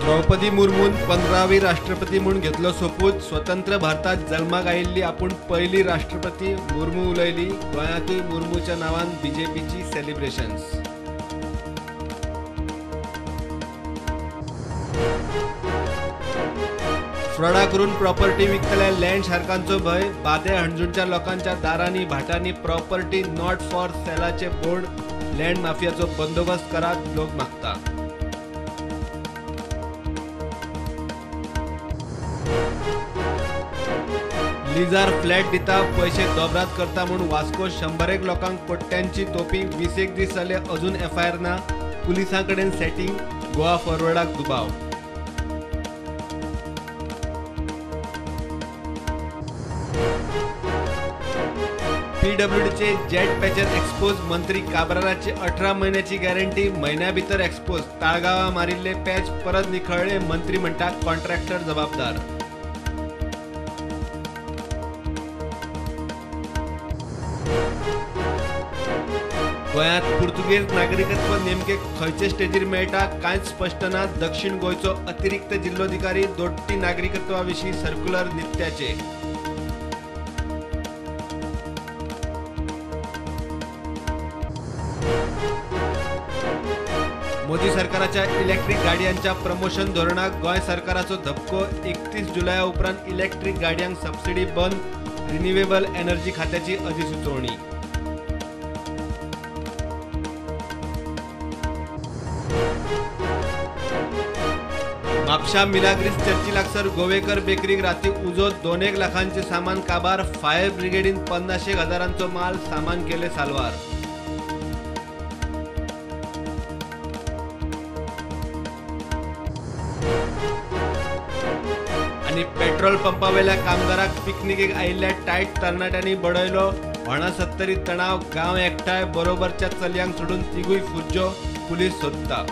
द्रौपदी मुर्मून 15वी राष्ट्रपती म्हूण घेतलो सोपूत. स्वतंत्र भारतात जल्माक आयिल्ली आपूण पयली राष्ट्रपती, मुर्मू उलयली. गोंयांतूय मुर्मूच्या नांवान बीजेपीची सेलिब्रेशन्स. फ्रॉडा करून प्रॉपर्टी विकतल्या लँड शार्कांचो भंय. बादे हणजूणच्या लोकांच्या दारांनी भाटांनी प्रॉपर्टी not for सेलाचे बोर्ड. लँड माफियाचो बंदोबस्त करात, लोक मागता. लिजार फ्लॅट दिता, पैसे दोबरात करता म्हूण वास्को 100 लोकांक कोट्यांची तोपी. 20 दीस जाले अजून एफआयआर ना. पुलिसां कडेन सेटिंग, गोवा फॉरवर्डाक दुबाव. पीडब्ल्यूडीचे जेट पॅचर एक्सपोज. मंत्री काब्रालाची 18 म्हयन्याची गॅरंटी, म्हयन्या भितर एक्सपोज. ताळगांवां मारिल्ले पॅच परत निखळ्ळे, मंत्री म्हणटा कॉन्ट्रॅक्टर जबाबदार. गोंयांत पुर्तुगेज नागरिकत्व नेमके खंयचे स्टेजीर मेळटा कांयच स्पश्ट ना. दक्षिण गोंयचो अतिरिक्त जिल्लोधिकारी दोट्टी नागरिकत्वा विशीं सर्क्युलर नित्याचे. मोदी सरकाराच्या इलेक्ट्रीक गाडयांच्या प्रमोशन धोरणाक गोंय सरकाराचो धपको. 31 जुलया उपरांत इलेक्ट्रीक गाडयांक सबसिडी बंद. रिन्युएबल एनर्जी खात्याची अधिसुचोवणी. म्हापशा मिलाग्रीस चर्ची लागसर गोवेकर बेकरीक राती उजो. 2 लाखांचे सामान काबार. फायर ब्रिगेडीन 50 हजारांचो माल सामान केले साल्वार. आनी पेट्रोल पंपावेल्या कामगाराक पिकनिकेक आयिल्ल्या टायट तरणाट्यांनी बडयलो. होणा सत्तरी तणाव, गांव एकठांय, बरोबरच्या चलयांक सोडून तिगूय फुज्जो. पुलीस सोदता.